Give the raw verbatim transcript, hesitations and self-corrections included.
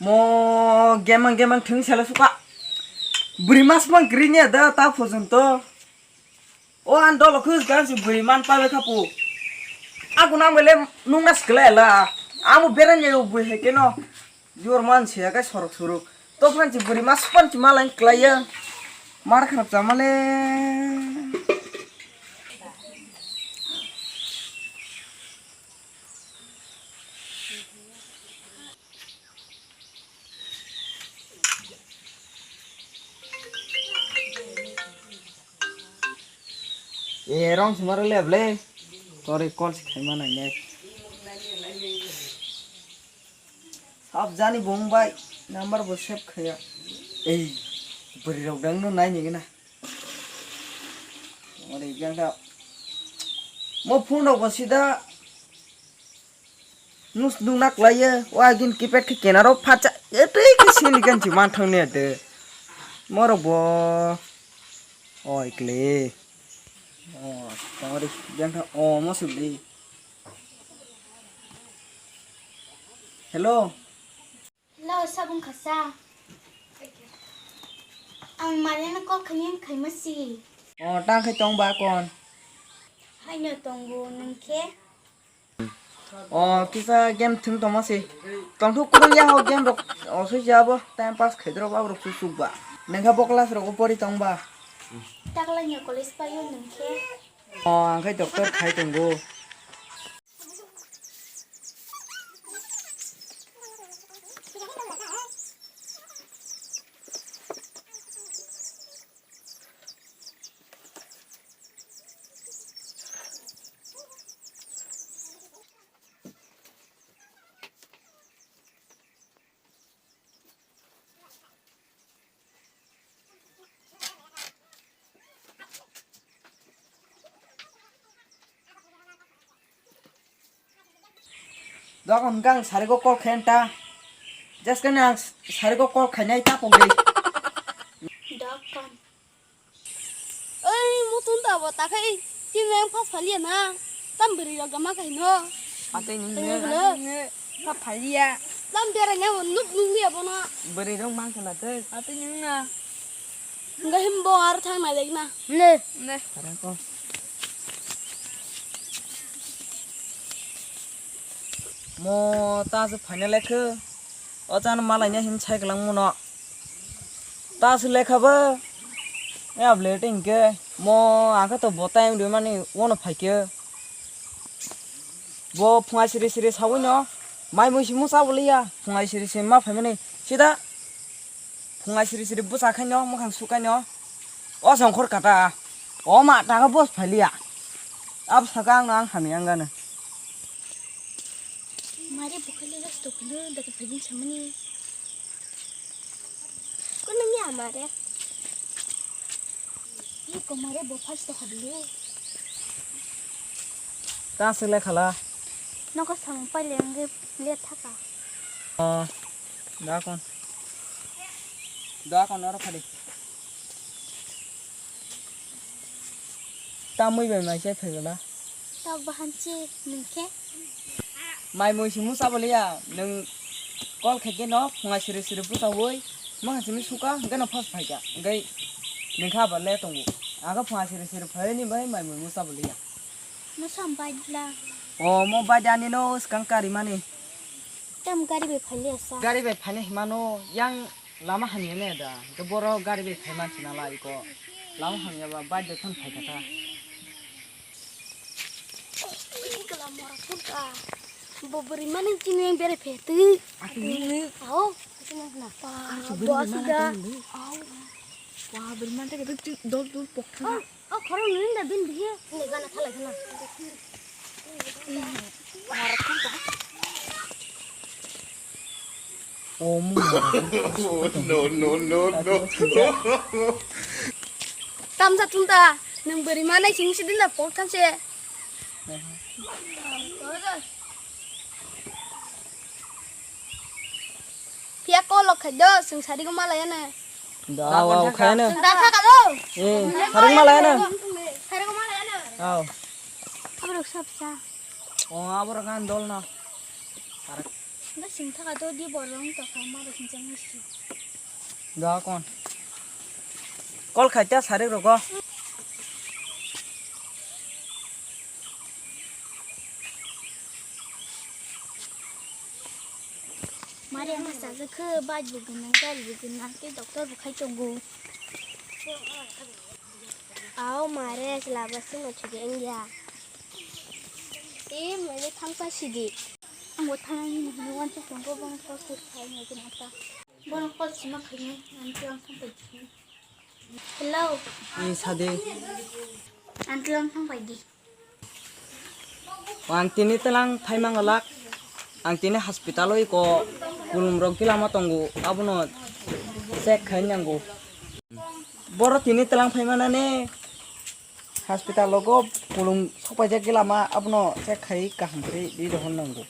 Mo gemang gemang thwng sela suka. Bwrwi mas mang kri nya da ta phojon to. O an dolo khus gan si bwrwi man pa be khapu. Aku nang bele nung nas kela la. Amu beran ya bwrwi he keno. Jor man se ya kai sorok suruk. To phan si bwrwi mas pan si malai kela ya. Mar kharap cha male. E rong sumar le ble. Tori call si khaima nai nai. Sab jani bung bai number bo save khaya. Ei bwrwi rok dang no nai ni gana. Ori jang da. Mo phone rok bo sida. Nus nung nak lai ye, o agin keypad khe kenaro phatsa, etei khe sini kan si man thang ne de. Morok bo, oi kle. O, tangori yang thang, o, mo sibli. Hello. Hello, sabung khasa. Ang Mariano call khaini khaima si. O, tang khai tong ba kon. Haino tongo nung khe. O, kisa game thwng tongma se. Tongthok kwrwng ya ho game rok. O, sui jabo time pass khai drop abo rok suk suk ba. Nengkha bo class rok pori tong ba. Taklai ni college payo nengkhe. O, ang khai doctor khai tongo. Dogon hwnkhe ang sarigo call khaina ta. Just khe ang sarigo call khainai ta pogri. Dogon. Oi, mutun ta bo ta khai, tin reng phas phaliya na. Tam bwrwi rok gama khai no. Atwi nung Twi ne. Nung ne. Phas phaliya. Tam bera nya mo nuk nung ya bo na. Bwrwi rok mang khna tei. Atwi nung na. Enggak him bo ar thang na dek na. Ne. Ne. Tarang ko. Mo ta se final ekhe. O chano malaina hin sai kwlangmano. Ta se lekha ba. Ya blade hinkhe mo akhe to bo time rwmani uano phaikhe. Bo phungai siri siri sawino. Mai mui simo chaboliya. Phungai siri siri ma phaimani. Sida. Phungai siri siri bwsa khaino, mwkhang suk khaino. O songkhor kata. O ma taga bos phaliya. Abo saka ang no ang hamya ang gana. Mare bukhali gas to kuno daga phagin samani. Kuno mi amare. Iko mare bo phas to habli. Ta se lekhala. Noko samung paile ang le thaka. Ah, da kon. Da kon oro phadi. Tamwi bai mai se phegala. Tok bahan chi nungkhe. Mai mui simu saboliya nung call khaikhe no phungai siri siri bwsawi. Maha simi suka hwnkhe no phas phaikha. Hwnkhe nungkha aba le tongo. Aga phungai siri siri phaini bai mai mui mu saboliya. Mo sam bai la. O mo bai ani no skang kari mani. Tam gari bai phali asa. Gari bai phani himano yang lama hamya ne da. Ke boro gari bai phai man sina lai ko. Lama hamya ba bai de thon phai kata. Oi kala mora pun ka. Bo beri mani chini yang bere phe tu. Aku ni. Au. Aku ni na. Aku beri mana tu. Au. Wah, beri mana tu tu dol dol pok. Oh, khorang nini da bin biye. Ini gana thalai gana. Oh, no, no, no, no. Tamsa tunta, nung beri mana sing sidin da pok kan se. Phiya kolok khai do, sung sari ko malaya na. Da, wow, khai na. Sung da kha ka do. Eh, sari malaya na. Sari ko malaya na. Wow. Abrok sab sa. Oh, abrok kan dol na. Sari. Bas Sing thaka to di borong to kha ma ba sing chang si. Da kon. Kol khai ta sarik rogo. Mare ang sa khe baj bu gunang, dal bu gunang, te doctor bu khai tongo. Ao mare, laba sing ma chige engya. E mane thangpa sidi. Ang bo thang ni wan se tongo bang ko se khai ni kin ata. Bang ko sima khai ni, ang ti ang thang pai di. Hello. E sade. Ang ti ang thang pai di. Ang tini telang phai mangalak. Ang tini hospital o iko kulum rok gila ma tongo, abono check khai nango. Boro tini telang phai manane hospital logo kulum sokpaijak gila ma, abono check khai kaham khe di rohor nango.